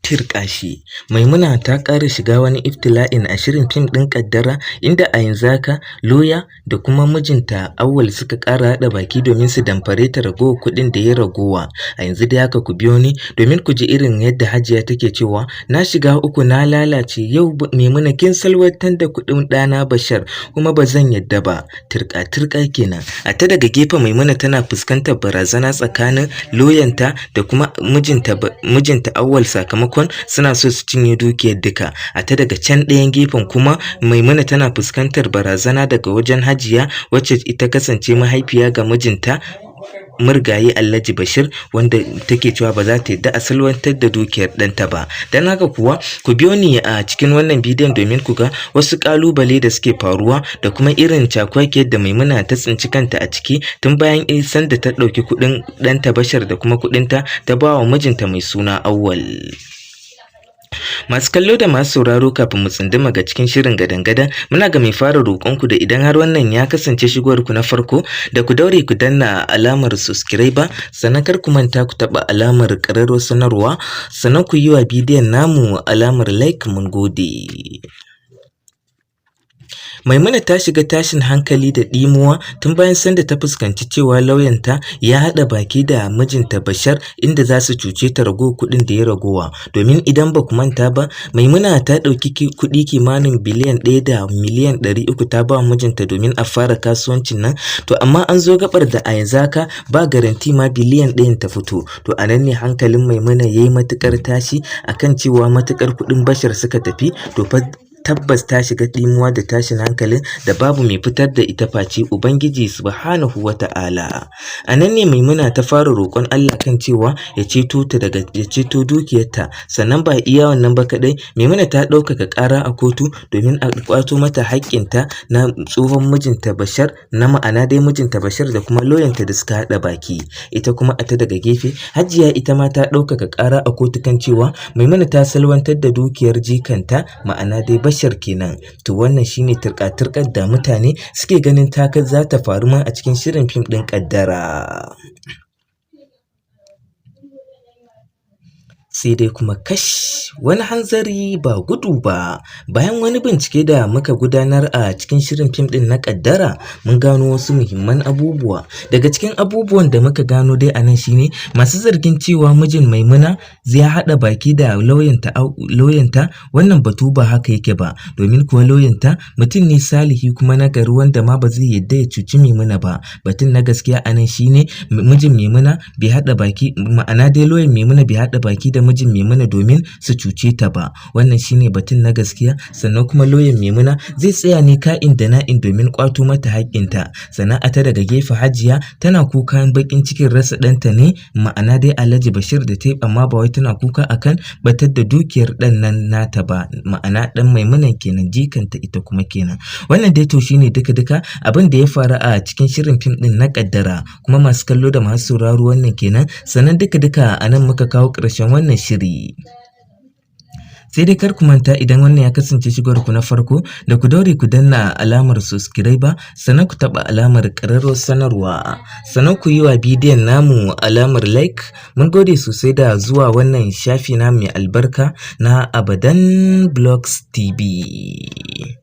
Tirƙashi. Maimuna ta ƙara shiga wani iftila'in a shirin fim ɗin Ƙaddara, inda a yanzu haka lauya da kuma mijinta Auwal suka ƙara haɗa baki domin su damfare ta ragowar kuɗin da ya ragowa. A yanzu dai haka ku biyo ni domin ku ji irin yadda Hajiya take cewa na shiga uku, na lalace yau. Maimuna, kin salwantar da kuɗin ɗana Bashar, kuma ba zan yadda ba. Tirƙa tirƙa kenan. A ta daga gefe, Maimuna tana fuskantar barazana tsakanin loyanta da kuma mijinta Auwal, sakamakon suna so su cinye dukiyar duka. A ta daga can ɗayan gefen kuma, Maimuna tana fuskantar barazana daga wajen Hajiya, wacce ita kasance mahaifiya ga mijinta marigayi Alhaji Bashir, wanda take cewa ba za ta yadda a salwantar da dukiyar ɗanta ba. Don haka kuwa ku biyo ni a cikin wannan bidiyon domin ku ga wasu ƙalubale da suke faruwa da kuma irin cakwakiyar da Maimuna ta tsinci kanta a ciki tun bayan sanda ta ɗauki kuɗin ɗanta Bashir da kuma kuɗinta ta ba wa mijinta mai suna Auwal. Masu kallo da masu sauraro, kafin mu tsunduma ga cikin shirin gadan-gadan, muna ga mai fara roƙonku da idan har wannan ya kasance shigowarku na farko, da ku daure ku danna alamar subscriber, sannan kar ku manta ku taɓa alamar ƙararrawar sanarwa, sannan ku yi wa bidiyon namu alamar like. Mun gode. Maimuna ta shiga tashin hankali da ɗimuwa tun bayan sanda ta fuskanci cewa lauyanta ya haɗa baki da mijinta Bashar, inda za su cuce ta ragowar kuɗin da ya ragowa. Domin idan ba ku manta ba, Maimuna ta ɗauki kuɗi kimanin 1.3 biliyan ta ba mijinta domin a fara kasuwancin nan. To amma an zo gaɓar da a yanzu haka ba garanti ma 1 biliyan ta fito. To a nan ne hankalin Maimuna ya yi matuƙar tashi akan cewa matuƙar kuɗin Bashar suka tafi, to fa tabbas ta shiga ɗimuwa da tashin hankalin da babu mai fitar da ita face Ubangiji Subhanahu wa Ta'ala. A nan ne Maimuna ta fara roƙon Allah kan cewa ya ceto ta daga ya ceto dukiyarta. Sannan ba iya wannan ba kaɗai, Maimuna ta ɗaukaka ƙara a kotu domin a ƙwato mata haƙƙinta na tsohon mijinta Bashar, na ma'ana dai mijinta Bashar da kuma lauyanta da suka haɗa baki. Ita kuma a ta daga gefe, Hajiya ita ma ta ɗaukaka ƙara a kotu kan cewa Maimuna ta salwantar da dukiyar jikanta, ma'ana dai Bashar kenan. To wannan shine turka-turkar da mutane suke ganin taka za ta faru ma a cikin shirin fim ɗin Ƙaddara. Sai dai kuma kash, wani hanzari ba gudu ba. Bayan wani bincike da muka gudanar a cikin shirin fim ɗin na Ƙaddara, mun gano wasu muhimman abubuwa. Daga cikin abubuwan da muka gano dai a nan shine masu zargin cewa mijin Maimuna zai haɗa baki da lauyanta, wannan batu ba haka yake ba, domin kuwa lauyanta mutum ne salihi kuma nagari, wanda ma ba zai yadda ya cuci Maimuna ba. Batun na gaskiya a nan shine mijin Maimuna bai haɗa baki, ma'ana dai lauyan Maimuna bai haɗa baki da mijin Maimuna domin su cuce ta ba. Wannan shine batun na gaskiya. Sannan kuma lauyan Maimuna zai tsaya ne ka'in da na'in domin ƙwato mata haƙƙinta. Sannan a ta daga gefe, Hajiya tana kukan baƙin cikin rasa ɗanta ne, ma'ana dai Alhaji Bashir da ta yi, amma ba wai tana kuka akan batar da dukiyar ɗan nan nata ba, ma'ana ɗan Maimuna kenan, jikanta ita kuma kenan. Wannan dai to shine duka duka abin da ya faru a cikin shirin fim ɗin na Ƙaddara. Kuma masu kallo da masu sauraro, wannan kenan. Sannan duka duka a nan muka kawo ƙarshen wannan shiri. Sai dai kar ku manta, idan wannan ya kasance shigowar ku na farko, da ku daure ku danna alamar subscriber, sannan ku taɓa alamar ƙararrawar sanarwa, sannan ku yi wa bidiyon namu alamar like. Mun gode sosai da zuwa wannan shafi na mai albarka na Abadan Blogs TV.